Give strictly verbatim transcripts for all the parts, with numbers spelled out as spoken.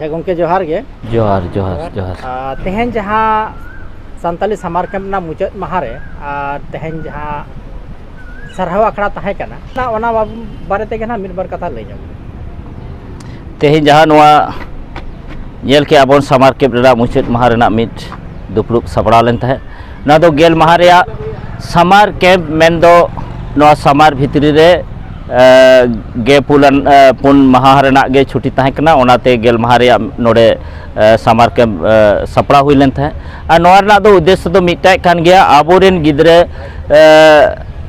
ᱜᱚᱢᱠᱮ, ᱡᱚᱦᱟᱨ ᱜᱮ᱾ ᱡᱚᱦᱟᱨ, ᱡᱚᱦᱟᱨ, ᱡᱚᱦᱟᱨ᱾ ᱟᱨ ᱛᱮᱦᱮᱧ ᱡᱟᱦᱟᱸ ᱥᱟᱱᱛᱟᱞᱤ ᱥᱟᱢᱟᱨ ᱠᱮᱢᱯ ᱨᱮᱱᱟᱜ ᱢᱩᱪᱟᱹᱫ ᱢᱟᱦᱟ ᱨᱮ ᱟᱨ ᱛᱮᱦᱮᱧ ᱡᱟᱦᱟᱸ ᱥᱟᱨᱦᱟᱣ ᱟᱠᱷᱲᱟ ᱛᱟᱦᱮᱸ ᱠᱟᱱᱟ, ᱚᱱᱟ, ᱚᱱᱟ ᱵᱟᱨᱮ ᱛᱮᱜᱮ ᱱᱟᱦᱟᱜ ᱢᱤᱫ ᱵᱟᱨ ᱠᱟᱛᱷᱟ ᱞᱟᱹᱭ ᱧᱚᱜ ᱢᱮ᱾ ᱛᱮᱦᱮᱧ ᱡᱟᱦᱟᱸ ᱱᱚᱣᱟ ᱧᱮᱞ ᱠᱮᱜᱼᱟ ᱵᱚᱱ, ᱥᱟᱢᱟᱨ ᱠᱮᱢᱯ ᱨᱮᱱᱟᱜ ᱢᱩᱪᱟᱹᱫ ᱢᱟᱦᱟ ᱨᱮᱱᱟᱜ ᱢᱤᱫ ᱫᱩᱯᱲᱩᱵ ᱥᱟᱯᱲᱟᱣ ᱞᱮᱱ ᱛᱟᱦᱮᱸᱫ᱾ ᱱᱚᱣᱟ ᱫᱚ ᱜᱮᱞ ᱢᱟᱦᱟ ᱨᱮᱭᱟᱜ ᱥᱟᱢᱟᱨ ᱠᱮᱢᱯ ᱢᱮᱱᱫᱚ ᱱᱚᱣᱟ ᱥᱟᱢᱟᱨ ᱵᱷᱤᱛᱨᱤ ᱨᱮ, ᱮ, ᱜᱮ ᱯᱩᱱ ᱟᱱ-, ᱮ, ᱯᱩᱱ ᱢᱟᱦᱟ ᱨᱮᱱᱟᱜ ᱜᱮ ᱪᱷᱩᱴᱤ ᱛᱟᱦᱮᱸ ᱠᱟᱱᱟ, ᱚᱱᱟᱛᱮ ᱜᱮᱞ ᱢᱟᱦᱟ ᱨᱮᱭᱟᱜ ᱱᱚᱰᱮ, ᱮ, ᱥᱟᱢᱟᱨ ᱠᱮᱢᱯ, ᱮ, ᱥᱟᱯᱲᱟᱣ ᱦᱩᱭ ᱞᱮᱱ ᱛᱟᱦᱮᱸᱫ᱾ ᱟᱨ ᱱᱚᱣᱟ ᱨᱮᱱᱟᱜ ᱫᱚ ᱩᱫᱽᱫᱮᱥᱥᱚ ᱫᱚ ᱢᱤᱫᱴᱟᱝ ᱠᱟᱱ ᱜᱮᱭᱟ, ᱟᱵᱚᱨᱮᱱ ᱜᱤᱫᱽᱨᱟᱹ, ᱮ,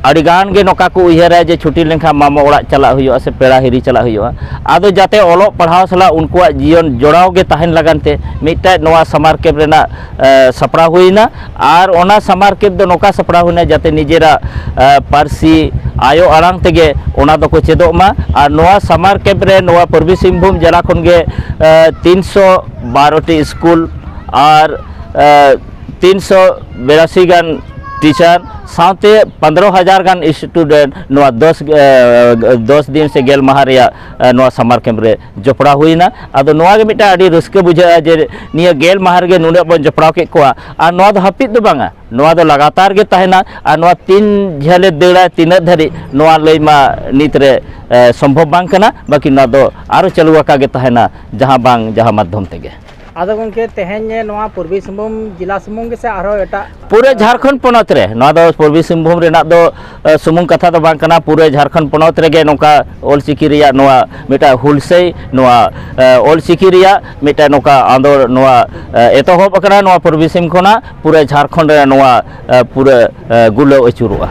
ᱟᱹᱰᱤ ᱜᱟᱱ ᱜᱮ ᱱᱚᱝᱠᱟ ᱠᱚ ᱩᱭᱦᱟᱹᱨᱟ ᱡᱮ ᱪᱷᱩᱴᱤ ᱞᱮᱱᱠᱷᱟᱱ ᱢᱟᱢᱟ ᱚᱲᱟᱜ ᱪᱟᱞᱟᱜ ᱦᱩᱭᱩᱜᱼᱟ ᱥᱮ ᱯᱮᱲᱟ ᱦᱤᱨᱤ ᱪᱟᱞᱟᱜ ᱦᱩᱭᱩᱜᱼᱟ᱾ ᱟᱫᱚ ᱡᱟᱛᱮ ᱚᱞᱚᱜ ᱯᱟᱲᱦᱟᱣ ᱥᱟᱞᱟᱜ ᱩᱱᱠᱩᱣᱟᱜ ᱡᱤᱭᱚᱱ ᱡᱚᱲᱟᱣ ᱜᱮ ᱛᱟᱦᱮᱱ ᱞᱟᱹᱜᱤᱫ ᱛᱮ ᱢᱤᱫᱴᱟᱝ ᱱᱚᱣᱟ ᱥᱟᱢᱟᱨ ᱠᱮᱢᱯ ᱨᱮᱱᱟᱜ, ᱮ, ᱥᱟᱯᱲᱟᱣ ᱦᱩᱭᱱᱟ᱾ ᱟᱨ ᱚᱱᱟ ᱥᱟᱢᱟᱨ ᱠᱮᱢᱯ ᱫᱚ ᱱᱚᱝᱠᱟ ᱥᱟᱯᱲᱟᱣ ᱦᱩᱭᱱᱟ ᱡᱟᱛᱮ ᱱᱤᱡᱮᱨᱟᱜ, ᱮ, ᱯᱟᱹᱨᱥᱤ ᱟᱭᱳ ᱟᱲᱟᱝ ᱛᱮᱜᱮ ᱚᱱᱟ ᱫᱚᱠᱚ ᱪᱮᱫᱚᱜ ᱢᱟ᱾ ᱟᱨ ᱱᱚᱣᱟ ᱥᱟᱢᱟᱨ ᱠᱮᱢᱯ ᱨᱮ ᱱᱚᱣᱟ ᱯᱩᱨᱵᱤ ᱥᱤᱝᱵᱷᱩᱢ ᱡᱮᱞᱟ ᱠᱷᱚᱱ ᱜᱮ, ᱮ, ᱛᱤᱱᱥᱚ ᱵᱟᱨᱚ ᱴᱤ ᱥᱠᱩᱞ ᱟᱨ, ᱮ, ᱛᱤᱱᱥᱚ ᱵᱤᱨᱟᱥᱤ ᱜᱟᱱ ᱴᱤᱪᱟᱨ ᱥᱟᱶᱛᱮ ᱯᱚᱱᱫᱽᱨᱚ ᱦᱟᱡᱟᱨ ᱜᱟᱱ ᱥᱴᱩᱰᱮᱱᱴ ᱱᱚᱣᱟ ᱫᱚᱥ, ᱮ, ᱫᱚᱥ ᱫᱤᱱ ᱥᱮ ᱜᱮᱞ ᱢᱟᱦᱟ ᱨᱮᱭᱟᱜ, ᱮ, ᱱᱚᱣᱟ ᱥᱟᱢᱟᱨ ᱠᱮᱢᱯ ᱨᱮ ᱡᱚᱯᱲᱟᱣ ᱦᱩᱭᱱᱟ᱾ ᱟᱫᱚ ᱱᱚᱣᱟ ᱜᱮ ᱢᱤᱫᱴᱟᱝ ᱟᱹᱰᱤ ᱨᱟᱹᱥᱠᱟᱹ ᱵᱩᱡᱷᱟᱹᱜᱼᱟ ᱡᱮ ᱱᱤᱭᱟᱹ ᱜᱮᱞ ᱢᱟᱦᱟ ᱨᱮᱜᱮ ᱱᱩᱱᱟᱹᱜ ᱵᱚᱱ ᱡᱚᱯᱲᱟᱣ ᱠᱮᱫ ᱠᱚᱣᱟ᱾ ᱟᱨ ᱱᱚᱣᱟ ᱫᱚ ᱦᱟᱹᱯᱤᱫ ᱫᱚ ᱵᱟᱝᱟ, ᱱᱚᱣᱟ ᱫᱚ ᱞᱟᱜᱟᱛᱟᱨ ᱜᱮ ᱛᱟᱦᱮᱱᱟ᱾ ᱟᱨ ᱱᱚᱣᱟ ᱛᱤᱱ ᱡᱷᱟᱹᱞᱮ ᱫᱟᱹᱲᱟ, ᱛᱤᱱᱟᱹᱜ ᱫᱷᱟᱹᱨᱤᱡ, ᱱᱚᱣᱟ ᱞᱟᱹᱭ ᱢᱟ ᱱᱤᱛ ᱨᱮ, ᱮ, ᱥᱚᱢᱵᱷᱚᱵ ᱵᱟᱝ ᱠᱟᱱᱟ, ᱵᱟᱹᱠᱤ ᱱᱚᱣᱟ ᱫᱚ ᱟᱨᱚ ᱪᱟᱹᱞᱩ ᱟᱠᱟ ᱜᱮ ᱛᱟᱦᱮᱱᱟ, ᱡᱟᱦᱟᱸ ᱵᱟᱝ ᱡᱟᱦᱟᱸ ᱢᱟᱫᱽᱫᱷᱚᱢ ᱛᱮᱜᱮ᱾ ᱟᱫᱚ ᱜᱚᱢᱠᱮ, ᱛᱮᱦᱮᱧ ᱱᱚᱣᱟ ᱯᱩᱨᱵᱤ ᱥᱤᱝᱵᱷᱩᱢ ᱡᱮᱞᱟ ᱥᱩᱢᱩᱝ ᱜᱮᱥᱮ ᱟᱨᱦᱚᱸ ᱮᱴᱟᱜ? ᱯᱩᱨᱟᱹ ᱡᱷᱟᱲᱠᱷᱚᱸᱰ ᱯᱚᱱᱚᱛ ᱨᱮ, ᱱᱚᱣᱟ ᱫᱚ ᱯᱩᱨᱵᱤ ᱥᱤᱝᱵᱷᱩᱢ ᱨᱮᱱᱟᱜ ᱫᱚ, ᱮ, ᱥᱩᱢᱩᱝ ᱠᱟᱛᱷᱟ ᱫᱚ ᱵᱟᱝ ᱠᱟᱱᱟ, ᱯᱩᱨᱟᱹ ᱡᱷᱟᱲᱠᱷᱚᱸᱰ ᱯᱚᱱᱚᱛ ᱨᱮᱜᱮ ᱱᱚᱝᱠᱟ ᱚᱞᱪᱤᱠᱤ ᱨᱮᱭᱟᱜ ᱱᱚᱣᱟ ᱢᱤᱫᱴᱟᱝ ᱦᱩᱞᱥᱟᱹᱭ, ᱱᱚᱣᱟ, ᱮ, ᱚᱞᱪᱤᱠᱤ ᱨᱮᱭᱟᱜ ᱢᱤᱫᱴᱟᱝ ᱱᱚᱝᱠᱟ ᱟᱸᱫᱳᱲ, ᱱᱚᱣᱟ, ᱮ, ᱮᱛᱚᱦᱚᱵ ᱟᱠᱟᱱᱟ ᱱᱚᱣᱟ ᱯᱩᱨᱵᱤ ᱥᱤᱝ ᱠᱷᱚᱱᱟᱜ᱾ ᱯᱩᱨᱟᱹ ᱡᱷᱟᱲᱠᱷᱚᱸᱰ ᱨᱮ ᱱᱚᱣᱟ, ᱮ, ᱯᱩᱨᱟᱹ, ᱮ, ᱜᱩᱞᱟᱹᱣ ᱟᱹᱪᱩᱨᱚᱜᱼᱟ᱾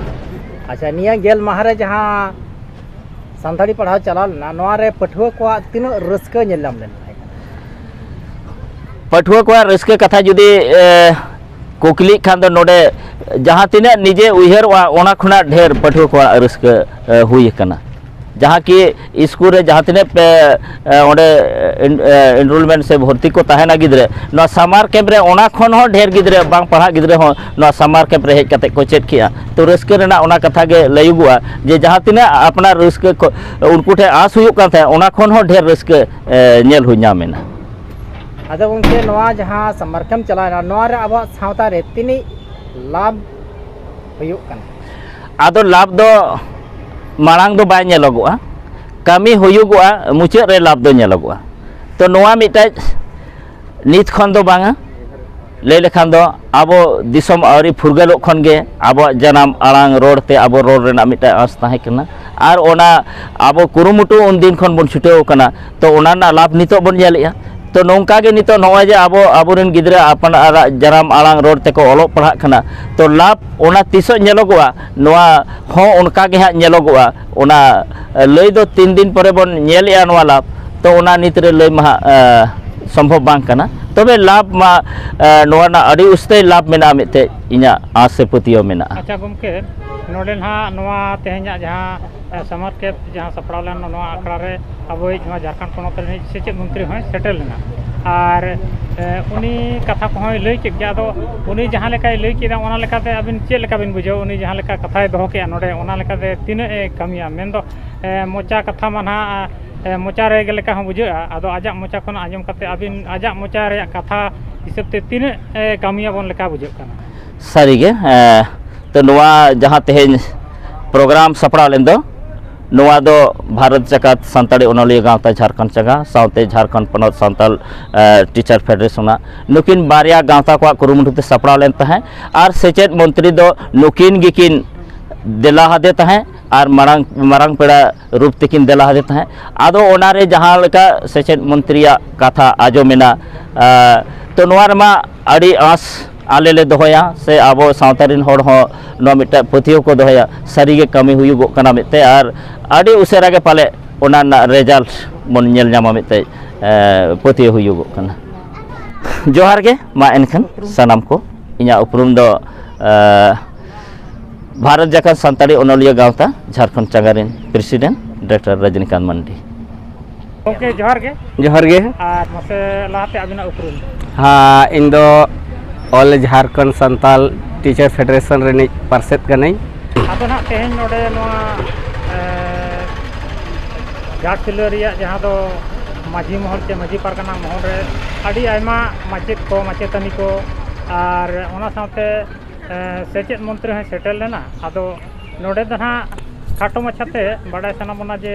ᱟᱪᱪᱷᱟ, ᱱᱤᱭᱟᱹ ᱜᱮᱞ ᱢᱟᱦᱟ ᱨᱮ ᱡᱟᱦᱟᱸ ᱥᱟᱱᱛᱟᱲᱤ ᱯᱟᱲᱦᱟᱣ ᱪᱟᱞᱟᱣ ᱞᱮᱱᱟ, ᱱᱚᱣᱟ ᱨᱮ ᱯᱟᱹᱴᱷᱩᱣᱟᱹ ᱠᱚᱣᱟᱜ ᱛᱤᱱᱟᱹᱜ ᱨᱟᱹᱥᱠᱟᱹ ᱧᱮᱞ ᱧᱟᱢ ᱞᱮᱱ ᱛᱟᱦᱮᱸ ᱠᱟᱱᱟ? ᱯᱟᱹᱴᱷᱩᱣᱟᱹ ᱠᱚᱣᱟᱜ ᱨᱟᱹᱥᱠᱟᱹ ᱠᱟᱛᱷᱟ ᱡᱩᱫᱤ, ᱮ, ᱠᱩᱠᱞᱤᱜ ᱠᱷᱟᱱ ᱫᱚ, ᱱᱚᱰᱮ ᱡᱟᱦᱟᱸ ᱛᱤᱱᱟᱹᱜ ᱱᱤᱡᱮ ᱩᱭᱦᱟᱹᱨᱚᱜᱼᱟ, ᱚᱱᱟ ᱠᱷᱚᱱᱟᱜ ᱰᱷᱮᱨ ᱯᱟᱹᱴᱷᱩᱣᱟᱹ ᱠᱚᱣᱟᱜ ᱨᱟᱹᱥᱠᱟᱹ, ᱮ, ᱦᱩᱭ ᱟᱠᱟᱱᱟ᱾ ᱡᱟᱦᱟᱸ ᱠᱤ ᱥᱠᱩᱞ ᱨᱮ ᱡᱟᱦᱟᱸ ᱛᱤᱱᱟᱹᱜ ᱯᱮ, ᱮ, ᱚᱸᱰᱮ ᱮᱱ-, ᱮ, ᱮᱱᱨᱳᱞᱢᱮᱱᱴ ᱥᱮ ᱵᱷᱚᱨᱛᱤ ᱠᱚ ᱛᱟᱦᱮᱱᱟ ᱜᱤᱫᱽᱨᱟᱹ, ᱱᱚᱣᱟ ᱥᱟᱢᱟᱨ ᱠᱮᱢᱯ ᱨᱮ ᱚᱱᱟ ᱠᱷᱚᱱ ᱦᱚᱸ ᱰᱷᱮᱨ ᱜᱤᱫᱽᱨᱟᱹ, ᱵᱟᱝ ᱯᱟᱲᱦᱟᱜ ᱜᱤᱫᱽᱨᱟᱹ ᱦᱚᱸ ᱱᱚᱣᱟ ᱥᱟᱢᱟᱨ ᱠᱮᱢᱯ ᱨᱮ ᱦᱮᱡ ᱠᱟᱛᱮ ᱠᱚ ᱪᱮᱫ ᱠᱮᱜᱼᱟ᱾ ᱛᱚ, ᱨᱟᱹᱥᱠᱟᱹ ᱨᱮᱱᱟᱜ ᱚᱱᱟ ᱠᱟᱛᱷᱟ ᱜᱮ ᱞᱟᱹᱭᱩᱜᱚᱜᱼᱟ ᱡᱮ ᱡᱟᱦᱟᱸ ᱛᱤᱱᱟᱹᱜ ᱟᱯᱱᱟᱨ ᱨᱟᱹᱥᱠᱟᱹ ᱠᱚ, ᱩᱱᱠᱩ ᱴᱷᱮᱱ ᱟᱸᱥ ᱦᱩᱭᱩᱜ ᱠᱟᱱ ᱛᱟᱦᱮᱸᱫ, ᱚᱱᱟ ᱠᱷᱚᱱ ᱦᱚᱸ ᱰᱷᱮᱨ ᱨᱟᱹᱥᱠᱟᱹ, ᱮ, ᱧᱮᱞ ᱦᱩᱭ ᱧᱟᱢ ᱮᱱᱟ᱾ ᱟᱫᱚ ᱜᱚᱢᱠᱮ, ᱱᱚᱣᱟ ᱡᱟᱦᱟᱸ ᱥᱟᱢᱟᱨ ᱠᱮᱢᱯ ᱪᱟᱞᱟᱣᱮᱱᱟ, ᱱᱚᱣᱟ ᱨᱮ ᱟᱵᱚᱣᱟᱜ ᱥᱟᱶᱛᱟ ᱨᱮ ᱛᱤᱱᱟᱹᱜ ᱞᱟᱵᱷ ᱦᱩᱭᱩᱜ ᱠᱟᱱᱟ? ᱟᱫᱚ ᱞᱟᱵᱷ ᱫᱚ ᱢᱟᱲᱟᱝ ᱫᱚ ᱵᱟᱭ ᱧᱮᱞᱚᱜᱚᱜᱼᱟ, ᱠᱟᱹᱢᱤ ᱦᱩᱭᱩᱜᱚᱜᱼᱟ, ᱢᱩᱪᱟᱹᱫ ᱨᱮ ᱞᱟᱵᱷ ᱫᱚ ᱧᱮᱞᱚᱜᱚᱜᱼᱟ᱾ ᱛᱚ ᱱᱚᱣᱟ ᱢᱤᱫᱴᱮᱡ ᱱᱤᱛ ᱠᱷᱚᱱ ᱫᱚ ᱵᱟᱝᱟ, ᱞᱟᱹᱭ ᱞᱮᱠᱷᱟᱱ ᱫᱚ ᱟᱵᱚ ᱫᱤᱥᱚᱢ ᱟᱹᱣᱨᱤ ᱯᱷᱩᱨᱜᱟᱹᱞᱚᱜ ᱠᱷᱚᱱ ᱜᱮ ᱟᱵᱚᱣᱟᱜ ᱡᱟᱱᱟᱢ ᱟᱲᱟᱝ ᱨᱚᱲ ᱛᱮ ᱟᱵᱚ ᱨᱚᱲ ᱨᱮᱱᱟᱜ ᱢᱤᱫᱴᱟᱝ ᱟᱸᱥ ᱛᱟᱦᱮᱸ ᱠᱟᱱᱟ, ᱟᱨ ᱚᱱᱟ ᱟᱵᱚ ᱠᱩᱨᱩᱢᱩᱴᱩ ᱩᱱ ᱫᱤᱱ ᱠᱷᱚᱱ ᱵᱚᱱ ᱪᱷᱩᱴᱟᱹᱣ ᱠᱟᱱᱟ᱾ ᱛᱚ ᱚᱱᱟ ᱨᱮᱱᱟᱜ ᱞᱟᱵᱷ ᱱᱤᱛᱚᱜ ᱵᱚᱱ ᱧᱮᱞᱮᱜᱼᱟ᱾ ᱛᱚ ᱱᱚᱝᱠᱟ ᱜᱮ ᱱᱤᱛᱚᱜ ᱱᱚᱜᱼᱚᱭ ᱡᱮ ᱟᱵᱚ, ᱟᱵᱚᱨᱮᱱ ᱜᱤᱫᱽᱨᱟᱹ ᱟᱯᱱᱟᱨᱟᱜ ᱡᱟᱱᱟᱢ ᱟᱲᱟᱝ ᱨᱚᱲ ᱛᱮᱠᱚ ᱚᱞᱚᱜ ᱯᱟᱲᱦᱟᱜ ᱠᱟᱱᱟ, ᱛᱚ ᱞᱟᱵᱷ ᱚᱱᱟ ᱛᱤᱥᱚᱜ ᱧᱮᱞᱚᱜᱚᱜᱼᱟ, ᱱᱚᱣᱟ ᱦᱚᱸ ᱚᱱᱠᱟ ᱜᱮ ᱦᱟᱸᱜ ᱧᱮᱞᱚᱜᱚᱜᱼᱟ᱾ ᱚᱱᱟ ᱞᱟᱹᱭ ᱫᱚ ᱛᱤᱱ ᱫᱤᱱ ᱯᱚᱨᱮ ᱵᱚᱱ ᱧᱮᱞᱮᱜᱼᱟ ᱱᱚᱣᱟ ᱞᱟᱵᱷ, ᱛᱚ ᱚᱱᱟ ᱱᱤᱛ ᱨᱮ ᱞᱟᱹᱭ ᱢᱟ ᱦᱟᱸᱜ ᱥᱚᱢᱵᱷᱚᱵ ᱵᱟᱝ ᱠᱟᱱᱟ᱾ ᱛᱚᱵᱮ ᱞᱟᱵᱷ ᱢᱟ ᱱᱚᱣᱟ ᱨᱮᱱᱟᱜ ᱟᱹᱰᱤ ᱩᱥᱛᱟᱹᱭ ᱞᱟᱵᱷ ᱢᱮᱱᱟᱜᱼᱟ ᱢᱮᱱᱛᱮ ᱤᱧᱟᱹᱜ ᱟᱸᱥ ᱥᱮ ᱯᱟᱹᱛᱭᱟᱹᱣ ᱢᱮᱱᱟᱜᱼᱟ᱾ ᱟᱪᱪᱷᱟ ᱜᱚᱢᱠᱮ, ᱱᱚᱰᱮ ᱱᱟᱦᱟᱜ ᱱᱚᱣᱟ ᱛᱮᱦᱮᱧᱟᱜ ᱡᱟᱦᱟᱸ ᱥᱟᱢᱟᱨ ᱠᱮᱢᱯ ᱡᱟᱦᱟᱸ ᱥᱟᱯᱲᱟᱣ ᱞᱮᱱ ᱱᱚᱣᱟ ᱟᱠᱷᱲᱟ ᱨᱮ ᱟᱵᱚᱭᱤᱡ ᱱᱚᱣᱟ ᱡᱷᱟᱲᱠᱷᱚᱸᱰ ᱯᱚᱱᱚᱛ ᱨᱤᱱᱤᱡ ᱥᱮᱪᱮᱫ ᱢᱚᱱᱛᱨᱤ ᱦᱚᱸᱭ ᱥᱮᱴᱮᱨ ᱞᱮᱱᱟ᱾ ᱟᱨ ᱩᱱᱤ ᱠᱟᱛᱷᱟ ᱠᱚᱦᱚᱸᱭ ᱞᱟᱹᱭ ᱠᱮᱫ ᱜᱮᱭᱟ᱾ ᱟᱫᱚ ᱩᱱᱤ ᱡᱟᱦᱟᱸ ᱞᱮᱠᱟᱭ ᱞᱟᱹᱭ ᱠᱮᱫᱟ, ᱚᱱᱟ ᱞᱮᱠᱟᱛᱮ ᱟᱹᱵᱤᱱ ᱪᱮᱫ ᱞᱮᱠᱟ ᱵᱤᱱ ᱵᱩᱡᱷᱟᱹᱣᱟ? ᱩᱱᱤ ᱡᱟᱦᱟᱸ ᱞᱮᱠᱟ ᱠᱟᱛᱷᱟᱭ ᱫᱚᱦᱚ ᱠᱮᱫᱼᱟ ᱱᱚᱰᱮ, ᱚᱱᱟ ᱞᱮᱠᱟᱛᱮ ᱛᱤᱱᱟᱹᱜ ᱮ ᱠᱟᱹᱢᱤᱭᱟ? ᱢᱮᱱᱫᱚ ᱢᱚᱪᱟ ᱠᱟᱛᱷᱟ ᱢᱟ ᱱᱟᱦᱟᱜ ᱢᱚᱪᱟ ᱨᱮ ᱞᱮᱠᱟ ᱦᱚᱸ ᱵᱩᱡᱷᱟᱹᱜᱼᱟ᱾ ᱟᱫᱚ ᱟᱡᱟᱜ ᱢᱚᱪᱟ ᱠᱷᱚᱱ ᱟᱸᱡᱚᱢ ᱠᱟᱛᱮ ᱟᱹᱵᱤᱱ ᱟᱡᱟᱜ ᱢᱚᱪᱟ ᱨᱮᱭᱟᱜ ᱠᱟᱛᱷᱟ ᱦᱤᱥᱟᱹᱵ ᱛᱮ ᱛᱤᱱᱟᱹᱜ ᱮ ᱠᱟᱹᱢᱤᱭᱟᱵᱚᱱ ᱞᱮᱠᱟ ᱵᱩᱡᱷᱟᱹᱜ ᱠᱟᱱᱟ? ᱥᱟᱹᱨᱤᱜᱮ, ᱛᱚ ᱱᱚᱣᱟ ᱡᱟᱦᱟᱸ ᱛᱮᱦᱮᱧ ᱯᱨᱳᱜᱨᱟᱢ ᱥᱟᱯᱲᱟᱣ ᱞᱮᱱ ᱫᱚ, ᱱᱚᱣᱟ ᱫᱚ ᱵᱷᱟᱨᱚᱛ ᱡᱟᱠᱟᱛ ᱥᱟᱱᱛᱟᱲᱤ ᱚᱱᱚᱞᱤᱭᱟᱹ ᱜᱟᱶᱛᱟ ᱡᱷᱟᱲᱠᱷᱚᱸᱰ ᱪᱟᱸᱜᱟ ᱥᱟᱶᱛᱮ ᱡᱷᱟᱲᱠᱷᱚᱸᱰ ᱯᱚᱱᱚᱛ ᱥᱟᱱᱛᱟᱲ ᱴᱤᱪᱟᱨ ᱯᱷᱮᱰᱟᱨᱮᱥᱚᱱᱟᱜ, ᱱᱩᱠᱤᱱ ᱵᱟᱨᱭᱟ ᱜᱟᱶᱛᱟ ᱠᱚᱣᱟᱜ ᱠᱩᱨᱩᱢᱩᱴᱩ ᱛᱮ ᱥᱟᱯᱲᱟᱣ ᱞᱮᱱ ᱛᱟᱦᱮᱸᱫ᱾ ᱟᱨ ᱥᱮᱪᱮᱫ ᱢᱚᱱᱛᱨᱤ ᱫᱚ ᱱᱩᱠᱤᱱ ᱜᱮᱠᱤᱱ ᱫᱮᱞᱟ ᱟᱫᱮ ᱛᱟᱦᱮᱸᱫ ᱟᱨ ᱢᱟᱨᱟᱝ, ᱢᱟᱨᱟᱝ ᱯᱮᱲᱟ ᱨᱩᱯ ᱛᱮᱠᱤᱱ ᱫᱮᱞᱟ ᱟᱫᱮ ᱛᱟᱦᱮᱸᱫ᱾ ᱟᱫᱚ ᱚᱱᱟᱨᱮ ᱡᱟᱦᱟᱸ ᱞᱮᱠᱟ ᱥᱮᱪᱮᱫ ᱢᱚᱱᱛᱨᱤᱭᱟᱜ ᱠᱟᱛᱷᱟ ᱟᱸᱡᱚᱢᱮᱱᱟ, ᱛᱚ ᱱᱚᱣᱟ ᱨᱮᱢᱟ ᱟᱹᱰᱤ ᱟᱸᱥ ᱟᱞᱮ ᱞᱮ ᱫᱚᱦᱚᱭᱟ ᱥᱮ ᱟᱵᱚ ᱥᱟᱶᱛᱟ ᱨᱮᱱ ᱦᱚᱲ ᱦᱚᱸ ᱱᱚᱣᱟ ᱢᱤᱫᱴᱟᱝ ᱯᱟᱹᱛᱭᱟᱹᱣ ᱠᱚ ᱫᱚᱦᱚᱭᱟ, ᱥᱟᱹᱨᱤᱜᱮ ᱠᱟᱹᱢᱤ ᱦᱩᱭᱩᱜᱚᱜ ᱠᱟᱱᱟ ᱢᱮᱱᱛᱮ, ᱟᱨ ᱟᱹᱰᱤ ᱩᱥᱟᱹᱨᱟ ᱜᱮ ᱯᱟᱞᱮ ᱚᱱᱟ ᱨᱮᱱᱟᱜ ᱨᱮᱡᱟᱞᱴ ᱵᱚᱱ ᱧᱮᱞ ᱧᱟᱢᱟ ᱢᱮᱱᱛᱮ ᱯᱟᱹᱛᱭᱟᱹᱣ ᱦᱩᱭᱩᱜᱚᱜ ᱠᱟᱱᱟ᱾ ᱡᱚᱦᱟᱨ ᱜᱮ ᱢᱟ ᱮᱱᱠᱷᱟᱱ ᱥᱟᱱᱟᱢ ᱠᱚ᱾ ᱤᱧᱟᱹᱜ ᱩᱯᱨᱩᱢ ᱫᱚ ᱵᱷᱟᱨᱚᱛ ᱡᱟᱠᱟᱛ ᱥᱟᱱᱛᱟᱲᱤ ᱚᱱᱚᱞᱤᱭᱟᱹ ᱜᱟᱶᱛᱟ ᱡᱷᱟᱲᱠᱷᱚᱸᱰ ᱪᱟᱸᱜᱟ ᱨᱮᱱ ᱯᱨᱮᱥᱤᱰᱮᱱᱴ ᱰᱟᱠᱛᱟᱨ ᱨᱚᱡᱤᱱᱤᱠᱟᱱᱛ ᱢᱟᱱᱰᱤ᱾ ᱜᱚᱢᱠᱮ ᱡᱚᱦᱟᱨ ᱜᱮ᱾ ᱡᱚᱦᱟᱨ ᱜᱮ᱾ ᱟᱨ ᱢᱟᱥᱮ ᱞᱟᱦᱟᱛᱮ ᱟᱹᱵᱤᱱᱟᱜ ᱩᱯᱨᱩᱢ? ᱦᱮᱸ, ᱤᱧ ᱫᱚ ᱚᱞ ᱡᱷᱟᱲᱠᱷᱚᱸᱰ ᱥᱟᱱᱛᱟᱞ ᱴᱤᱪᱟᱨ ᱯᱷᱮᱰᱟᱨᱮᱥᱚᱱ ᱨᱤᱱᱤᱡ ᱯᱟᱨᱥᱮᱛ ᱠᱟᱹᱱᱟᱹᱧ᱾ ᱟᱫᱚ ᱱᱟᱦᱟᱜ ᱛᱮᱦᱮᱧ ᱱᱚᱰᱮ ᱱᱚᱣᱟ ᱜᱷᱟᱴᱥᱤᱞᱟᱹ ᱨᱮᱭᱟᱜ ᱡᱟᱦᱟᱸ ᱫᱚ ᱢᱟᱹᱡᱷᱤ ᱢᱚᱦᱚᱞ ᱪᱮ ᱢᱟᱹᱡᱷᱤ ᱯᱟᱨᱜᱟᱱᱟ ᱢᱚᱦᱚᱞ ᱨᱮ ᱟᱹᱰᱤ ᱟᱭᱢᱟ ᱢᱟᱪᱮᱫ ᱠᱚ, ᱢᱟᱪᱮᱛᱟᱹᱱᱤ ᱠᱚ ᱟᱨ ᱚᱱᱟ ᱥᱟᱶᱛᱮ ᱮ, ᱥᱮᱪᱮᱫ ᱢᱚᱱᱛᱨᱤ ᱦᱚᱸᱭ ᱥᱮᱴᱮᱨ ᱞᱮᱱᱟ᱾ ᱟᱫᱚ ᱱᱚᱰᱮ ᱫᱚ ᱱᱟᱦᱟᱜ ᱠᱷᱟᱴᱚ ᱢᱟᱪᱷᱟᱛᱮ ᱵᱟᱰᱟᱭ ᱥᱟᱱᱟ ᱵᱚᱱᱟ ᱡᱮ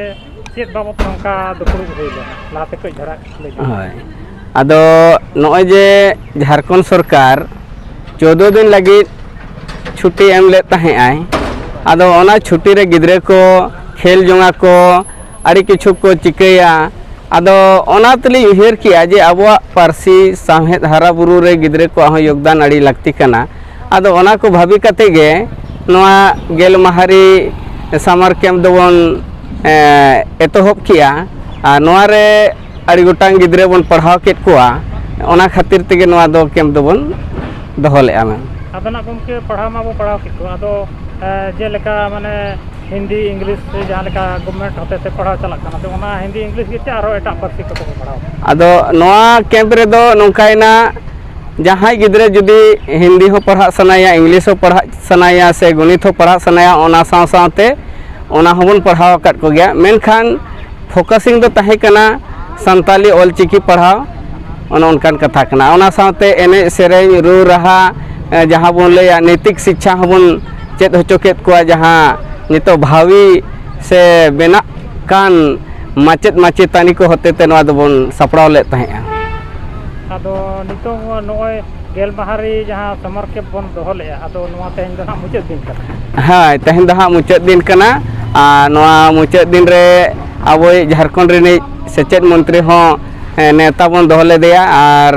ᱪᱮᱫ ᱵᱟᱵᱚᱫ ᱛᱮ ᱱᱚᱝᱠᱟ ᱫᱩᱯᱲᱩᱵ ᱦᱩᱭ ᱞᱮᱱᱟ, ᱞᱟᱦᱟᱛᱮ ᱠᱟᱹᱡ ᱫᱷᱟᱨᱟ ᱞᱟᱹᱭ ᱵᱤᱱ᱾ ᱦᱳᱭ, ᱟᱫᱚ ᱱᱚᱜᱼᱚᱭ ᱡᱮ ᱡᱷᱟᱲᱠᱷᱚᱸᱰ ᱥᱚᱨᱠᱟᱨ ᱪᱳᱫᱽᱫᱳ ᱫᱤᱱ ᱞᱟᱹᱜᱤᱫ ᱪᱷᱩᱴᱤ ᱮᱢ ᱞᱮᱫ ᱛᱟᱦᱮᱸᱜ ᱟᱭ, ᱟᱫᱚ ᱚᱱᱟ ᱪᱷᱩᱴᱤ ᱨᱮ ᱜᱤᱫᱽᱨᱟᱹ ᱠᱚ ᱠᱷᱮᱞ ᱡᱚᱝᱟ ᱠᱚ, ᱟᱹᱰᱤ ᱠᱤᱪᱷᱩ ᱠᱚ ᱪᱤᱠᱟᱹᱭᱟ᱾ ᱟᱫᱚ ᱚᱱᱟ ᱛᱮᱞᱤᱧ ᱩᱭᱦᱟᱹᱨ ᱠᱮᱜᱼᱟ ᱡᱮ ᱟᱵᱚᱣᱟᱜ ᱯᱟᱹᱨᱥᱤ ᱥᱟᱶᱦᱮᱫ ᱦᱟᱨᱟ ᱵᱩᱨᱩ ᱨᱮ ᱜᱤᱫᱽᱨᱟᱹ ᱠᱚᱣᱟᱜ ᱦᱚᱸ ᱭᱳᱜᱽᱫᱟᱱ ᱟᱹᱰᱤ ᱞᱟᱹᱠᱛᱤ ᱠᱟᱱᱟ᱾ ᱟᱫᱚ ᱚᱱᱟ ᱠᱚ ᱵᱷᱟᱵᱤ ᱠᱟᱛᱮ ᱜᱮ ᱱᱚᱣᱟ ᱜᱮᱞ ᱢᱟᱦᱟ ᱨᱮ ᱥᱟᱢᱟᱨ ᱠᱮᱢᱯ ᱫᱚᱵᱚᱱ, ᱮ, ᱮᱛᱚᱦᱚᱵ ᱠᱮᱜᱼᱟ᱾ ᱟᱨ ᱱᱚᱣᱟ ᱨᱮ ᱟᱹᱰᱤ ᱜᱚᱴᱟᱝ ᱜᱤᱫᱽᱨᱟᱹ ᱵᱚᱱ ᱯᱟᱲᱦᱟᱣ ᱠᱮᱫ ᱠᱚᱣᱟ᱾ ᱚᱱᱟ ᱠᱷᱟᱹᱛᱤᱨ ᱛᱮᱜᱮ ᱱᱚᱣᱟ ᱫᱚ ᱠᱮᱢᱯ ᱫᱚᱵᱚᱱ ᱫᱚᱦᱚ ᱞᱮᱜᱼᱟ ᱢᱮᱢ᱾ ᱟᱫᱚ ᱱᱟᱜ ᱜᱚᱢᱠᱮ, ᱯᱟᱲᱦᱟᱣ ᱢᱟᱵᱚ ᱯᱟᱲᱦᱟᱣ ᱠᱮᱫ ᱠᱚᱣᱟ, ᱟᱫᱚ, ᱮ, ᱡᱮᱞᱮᱠᱟ ᱢᱟᱱᱮ ᱦᱤᱱᱫᱤ, ᱤᱝᱞᱤᱥ ᱥᱮ ᱡᱟᱦᱟᱸ ᱞᱮᱠᱟ ᱜᱚᱵᱷᱢᱮᱱᱴ ᱦᱚᱛᱮ ᱛᱮ ᱯᱟᱲᱦᱟᱣ ᱪᱟᱞᱟᱜ ᱠᱟᱱᱟ, ᱛᱚ ᱚᱱᱟ ᱦᱤᱱᱫᱤ, ᱤᱝᱞᱤᱥ ᱜᱮ ᱪᱮ ᱟᱨᱦᱚᱸ ᱮᱴᱟᱜ ᱯᱟᱹᱨᱥᱤ ᱠᱚᱛᱮ ᱠᱚ ᱯᱟᱲᱦᱟᱣ ᱠᱟᱱᱟ? ᱟᱫᱚ ᱱᱚᱣᱟ ᱠᱮᱢᱯ ᱨᱮᱫᱚ ᱱᱚᱝᱠᱟᱭᱮᱱᱟ, ᱡᱟᱦᱟᱸᱭ ᱜᱤᱫᱽᱨᱟᱹ ᱡᱩᱫᱤ ᱦᱤᱱᱫᱤ ᱦᱚᱸ ᱯᱟᱲᱦᱟᱜ ᱥᱟᱱᱟᱭᱟ, ᱤᱝᱞᱤᱥ ᱦᱚᱸ ᱯᱟᱲᱦᱟᱜ ᱥᱟᱱᱟᱭᱟ ᱥᱮ ᱜᱚᱱᱤᱛ ᱦᱚᱸ ᱯᱟᱲᱦᱟᱜ ᱥᱟᱱᱟᱭᱟ, ᱚᱱᱟ ᱥᱟᱶ ᱥᱟᱶᱛᱮ ᱚᱱᱟ ᱦᱚᱸᱵᱚᱱ ᱯᱟᱲᱦᱟᱣ ᱟᱠᱟᱫ ᱠᱚᱜᱮᱭᱟ᱾ ᱢᱮᱱᱠᱷᱟᱱ ᱯᱷᱳᱠᱟᱥᱤᱝ ᱫᱚ ᱛᱟᱦᱮᱸ ᱠᱟᱱᱟ ᱥᱟᱱᱛᱟᱞᱤ ᱚᱞᱪᱤᱠᱤ ᱯᱟᱲᱦᱟᱣ, ᱚᱱᱮ ᱚᱱᱠᱟᱱ ᱠᱟᱛᱷᱟ ᱠᱟᱱᱟ᱾ ᱚᱱᱟ ᱥᱟᱶᱛᱮ ᱮᱱᱮᱡ ᱥᱮᱨᱮᱧ, ᱨᱩ ᱨᱟᱦᱟ, ᱮ, ᱡᱟᱦᱟᱸ ᱵᱚᱱ ᱞᱟᱹᱭᱟ ᱱᱮᱛᱤᱠ ᱥᱤᱠᱪᱷᱟ ᱦᱚᱸᱵᱚᱱ ᱪᱮᱫ ᱦᱚᱪᱚ ᱠᱮᱫ ᱠᱚᱣᱟ, ᱡᱟᱦᱟᱸ ᱱᱤᱛᱚᱜ ᱵᱷᱟᱣᱤ ᱥᱮ ᱵᱮᱱᱟᱜ ᱠᱟᱱ ᱢᱟᱪᱮᱫ ᱢᱟᱪᱮᱛᱟᱹᱱᱤ ᱠᱚ ᱦᱚᱛᱮ ᱛᱮ ᱱᱚᱣᱟ ᱫᱚᱵᱚᱱ ᱥᱟᱯᱲᱟᱣ ᱞᱮᱫ ᱛᱟᱦᱮᱸᱫᱼᱟ᱾ ᱟᱫᱚ ᱱᱤᱛᱚᱝ ᱱᱚᱜᱼᱚᱭ ᱜᱮᱞ ᱢᱟᱦᱟ ᱨᱮ ᱡᱟᱦᱟᱸ ᱥᱟᱢᱟᱨ ᱠᱮᱢᱯ ᱵᱚᱱ ᱫᱚᱦᱚ ᱞᱮᱫᱼᱟ, ᱟᱫᱚ ᱱᱚᱣᱟ ᱛᱮᱦᱮᱧ ᱫᱚ ᱱᱟᱦᱟᱜ ᱢᱩᱪᱟᱹᱫ ᱫᱤᱱ ᱠᱟᱱᱟ᱾ ᱦᱳᱭ, ᱛᱮᱦᱮᱧ ᱫᱚ ᱦᱟᱸᱜ ᱢᱩᱪᱟᱹᱫ ᱫᱤᱱ ᱠᱟᱱᱟ᱾ ᱟᱨ ᱱᱚᱣᱟ ᱢᱩᱪᱟᱹᱫ ᱫᱤᱱ ᱨᱮ ᱟᱵᱚᱭᱤᱡ ᱡᱷᱟᱲᱠᱷᱚᱸᱰ ᱨᱤᱱᱤᱡ ᱥᱮᱪᱮᱫ ᱢᱚᱱᱛᱨᱤ ᱦᱚᱸ, ᱮ, ᱱᱮᱣᱛᱟ ᱵᱚᱱ ᱫᱚᱦᱚ ᱞᱮᱫᱮᱭᱟ, ᱟᱨ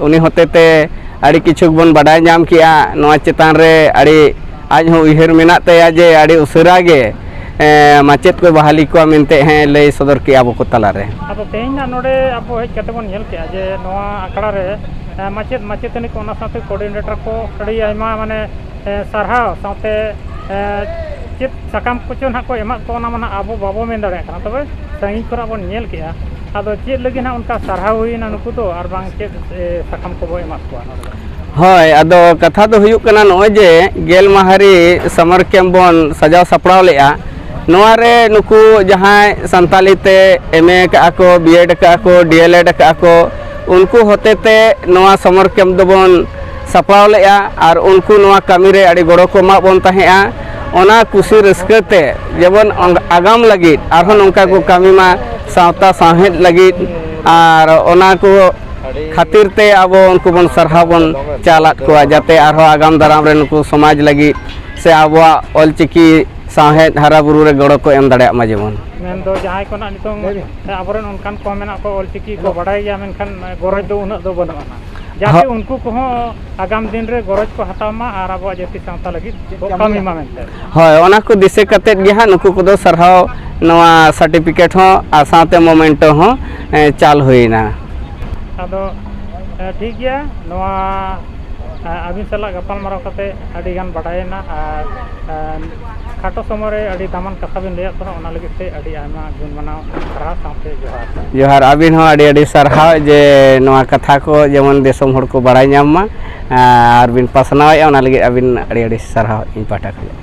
ᱩᱱᱤ ᱦᱚᱛᱮ ᱛᱮ ᱟᱹᱰᱤ ᱠᱤᱪᱷᱩ ᱵᱚᱱ ᱵᱟᱰᱟᱭ ᱧᱟᱢ ᱠᱮᱜᱼᱟ᱾ ᱱᱚᱣᱟ ᱪᱮᱛᱟᱱ ᱨᱮ ᱟᱹᱰᱤ ᱟᱡ ᱦᱚᱸ ᱩᱭᱦᱟᱹᱨ ᱢᱮᱱᱟᱜ ᱛᱟᱭᱟ ᱡᱮ ᱟᱹᱰᱤ ᱩᱥᱟᱹᱨᱟ ᱜᱮ, ᱮ, ᱢᱟᱪᱮᱫ ᱠᱚ ᱵᱟᱦᱟᱞᱤ ᱠᱚᱣᱟ ᱢᱮᱱᱛᱮ ᱦᱮᱸ ᱞᱟᱹᱭ ᱥᱚᱫᱚᱨ ᱠᱮᱜᱼᱟ ᱟᱵᱚ ᱠᱚ ᱛᱟᱞᱟᱨᱮ᱾ ᱟᱫᱚ ᱛᱮᱦᱮᱧ ᱱᱟᱜ ᱱᱚᱰᱮ ᱟᱵᱚ ᱦᱮᱡ ᱠᱟᱛᱮ ᱵᱚᱱ ᱧᱮᱞ ᱠᱮᱜᱼᱟ ᱡᱮ ᱱᱚᱣᱟ ᱟᱠᱷᱲᱟ ᱨᱮ, ᱮ, ᱢᱟᱪᱮᱫ ᱢᱟᱪᱮᱛᱟᱹᱱᱤ ᱠᱚ, ᱚᱱᱟ ᱥᱟᱶᱛᱮ ᱠᱳᱚᱨᱰᱤᱱᱮᱴᱚᱨ ᱠᱚ ᱟᱹᱰᱤ ᱟᱭᱢᱟ ᱢᱟᱱᱮ, ᱮ, ᱥᱟᱨᱦᱟᱣ ᱥᱟᱶᱛᱮ, ᱮ, ᱪᱮᱫ ᱥᱟᱠᱟᱢ ᱠᱚᱪᱚ ᱱᱟᱦᱟᱜ ᱠᱚ ᱮᱢᱟᱜ ᱠᱚ, ᱚᱱᱟ ᱢᱟ ᱱᱟᱦᱟᱜ ᱟᱵᱚ ᱵᱟᱵᱚ ᱢᱮᱱ ᱫᱟᱲᱮᱭᱟᱜ ᱠᱟᱱᱟ, ᱛᱚᱵᱮ ᱥᱟᱺᱜᱤᱧ ᱠᱷᱚᱱᱟᱜ ᱵᱚᱱ ᱧᱮᱞ ᱠᱮᱜᱼᱟ᱾ ᱟᱫᱚ ᱪᱮᱫ ᱞᱟᱹᱜᱤᱫ ᱱᱟᱦᱟᱜ ᱚᱱᱠᱟ ᱥᱟᱨᱦᱟᱣ ᱦᱩᱭᱱᱟ ᱱᱩᱠᱩ ᱫᱚ, ᱟᱨ ᱵᱟᱝ ᱪᱮᱫ, ᱮ, ᱥᱟᱠᱟᱢ ᱠᱚᱵᱚ ᱮᱢᱟᱜ ᱠᱚᱣᱟ ᱱᱚᱰᱮ ᱫᱚ? ᱦᱳᱭ, ᱟᱫᱚ ᱠᱟᱛᱷᱟ ᱫᱚ ᱦᱩᱭᱩᱜ ᱠᱟᱱᱟ, ᱱᱚᱜᱼᱚᱭ ᱡᱮ ᱜᱮᱞ ᱢᱟᱦᱟ ᱨᱮ ᱥᱟᱢᱟᱨ ᱠᱮᱢᱯ ᱵᱚᱱ ᱥᱟᱡᱟᱣ ᱥᱟᱯᱲᱟᱣ ᱞᱮᱜᱼᱟ, ᱱᱚᱣᱟ ᱨᱮ ᱱᱩᱠᱩ ᱡᱟᱦᱟᱸᱭ ᱥᱟᱱᱛᱟᱞᱤ ᱛᱮ M A ᱟᱠᱟᱫᱼᱟ ᱠᱚ, B Ed ᱟᱠᱟᱫᱼᱟ ᱠᱚ, D L Ed ᱟᱠᱟᱫᱼᱟ ᱠᱚ, ᱩᱱᱠᱩ ᱦᱚᱛᱮ ᱛᱮ ᱱᱚᱣᱟ summer camp ᱫᱚᱵᱚᱱ ᱥᱟᱯᱲᱟᱣ ᱞᱮᱫᱼᱟ ᱟᱨ ᱩᱱᱠᱩ ᱱᱚᱣᱟ ᱠᱟᱹᱢᱤ ᱨᱮ ᱟᱹᱰᱤ ᱜᱚᱲᱚ ᱠᱚ ᱮᱢᱟᱜ ᱵᱚᱱ ᱛᱟᱦᱮᱸᱫᱼᱟ᱾ ᱚᱱᱟ ᱠᱩᱥᱤ ᱨᱟᱹᱥᱠᱟᱹ ᱛᱮ ᱡᱮᱢᱚᱱ ᱟᱜᱟᱢ ᱞᱟᱹᱜᱤᱫ ᱟᱨᱦᱚᱸ ᱱᱚᱝᱠᱟ ᱠᱚ ᱠᱟᱹᱢᱤ ᱢᱟ, ᱥᱟᱶᱛᱟ ᱥᱟᱶᱦᱮᱫ ᱞᱟᱹᱜᱤᱫ, ᱟᱨ ᱚᱱᱟ ᱠᱚ ᱠᱷᱟᱹᱛᱤᱨ ᱛᱮ ᱟᱵᱚ ᱩᱱᱠᱩ ᱵᱚᱱ ᱥᱟᱨᱦᱟᱣ ᱵᱚᱱ ᱪᱟᱞᱟᱫ ᱠᱚᱣᱟ, ᱡᱟᱛᱮ ᱟᱨᱦᱚᱸ ᱟᱜᱟᱢ ᱫᱟᱨᱟᱢ ᱨᱮ ᱱᱩᱠᱩ ᱥᱚᱢᱟᱡᱽ ᱞᱟᱹᱜᱤᱫ ᱥᱮ ᱟᱵᱚᱣᱟᱜ ᱚᱞᱪᱤᱠᱤ ᱥᱟᱶᱦᱮᱫ ᱦᱟᱨᱟ ᱵᱩᱨᱩ ᱨᱮ ᱜᱚᱲᱚ ᱠᱚ ᱮᱢ ᱫᱟᱲᱮᱭᱟᱜ ᱢᱟ ᱡᱮᱢᱚᱱ᱾ ᱢᱮᱱᱫᱚ ᱡᱟᱦᱟᱸᱭ ᱠᱚ ᱱᱟᱜ ᱱᱤᱛᱚᱝ ᱟᱵᱚᱨᱮᱱ ᱚᱱᱠᱟᱱ ᱠᱚ ᱢᱮᱱᱟᱜ ᱠᱚ, ᱚᱞᱪᱤᱠᱤ ᱠᱚ ᱵᱟᱰᱟᱭ ᱜᱮᱭᱟ, ᱢᱮᱱᱠᱷᱟᱱ ᱜᱚᱨᱚᱡᱽ ᱫᱚ ᱩᱱᱟᱹᱜ ᱫᱚ ᱵᱟᱹᱱᱩᱜ ᱟᱱᱟ, ᱡᱟᱛᱮ ᱦᱚ- ᱩᱱᱠᱩ ᱠᱚᱦᱚᱸ ᱟᱜᱟᱢ ᱫᱤᱱ ᱨᱮ ᱜᱚᱨᱚᱡᱽ ᱠᱚ ᱦᱟᱛᱟᱣ ᱢᱟ ᱟᱨ ᱟᱵᱚᱣᱟᱜ ᱡᱟᱹᱛᱤ ᱥᱟᱶᱛᱟ ᱞᱟᱹᱜᱤᱫ ᱠᱚ ᱠᱟᱹᱢᱤ ᱢᱟ ᱢᱮᱱᱛᱮ᱾ ᱦᱳᱭ, ᱚᱱᱟ ᱠᱚ ᱫᱤᱥᱟᱹ ᱠᱟᱛᱮᱫ ᱜᱮ ᱦᱟᱸᱜ ᱱᱩᱠᱩ ᱠᱚᱫᱚ ᱥᱟᱨᱦᱟᱣ, ᱱᱚᱣᱟ certificate ᱦᱚᱸ ᱟᱨ ᱥᱟᱶᱛᱮ memento ᱦᱚᱸ, ᱮ, ᱪᱟᱞ ᱦᱩᱭᱱᱟ᱾ ᱟᱫᱚ, ᱮ, ᱴᱷᱤᱠ ᱜᱮᱭᱟ, ᱱᱚᱣᱟ, ᱮ, ᱟᱹᱵᱤᱱ ᱥᱟᱞᱟᱜ ᱜᱟᱯᱟᱞᱢᱟᱨᱟᱣ ᱠᱟᱛᱮ ᱟᱹᱰᱤ ᱜᱟᱱ ᱵᱟᱰᱟᱭᱮᱱᱟ ᱟᱨ, ᱮ, ᱠᱷᱟᱴᱚ ᱥᱚᱢᱚᱭ ᱨᱮ ᱟᱹᱰᱤ ᱫᱟᱢᱟᱱ ᱠᱟᱛᱷᱟ ᱵᱤᱱ ᱞᱟᱹᱭᱟᱫ ᱵᱚᱱᱟ, ᱚᱱᱟ ᱞᱟᱹᱜᱤᱫ ᱛᱮ ᱟᱹᱰᱤ ᱟᱭᱢᱟ ᱜᱩᱱ ᱢᱟᱱᱟᱣ ᱥᱟᱨᱦᱟᱣ ᱥᱟᱶᱛᱮ ᱡᱚᱦᱟᱨ᱾ ᱡᱚᱦᱟᱨ, ᱟᱹᱵᱤᱱ ᱦᱚᱸ ᱟᱹᱰᱤ ᱟᱹᱰᱤ ᱥᱟᱨᱦᱟᱣ ᱡᱮ ᱱᱚᱣᱟ ᱠᱟᱛᱷᱟ ᱠᱚ ᱡᱮᱢᱚᱱ ᱫᱤᱥᱚᱢ ᱦᱚᱲ ᱠᱚ ᱵᱟᱲᱟᱭ ᱧᱟᱢ ᱢᱟ ᱟᱨ ᱵᱤᱱ ᱯᱟᱥᱱᱟᱣᱮᱫᱼᱟ, ᱚᱱᱟ ᱞᱟᱹᱜᱤᱫ ᱟᱹᱵᱤᱱ ᱟᱹᱰᱤ ᱟᱹᱰᱤ ᱥᱟᱨᱦᱟᱣ ᱤᱧ ᱯᱟᱦᱴᱟ ᱠᱷᱚᱱ᱾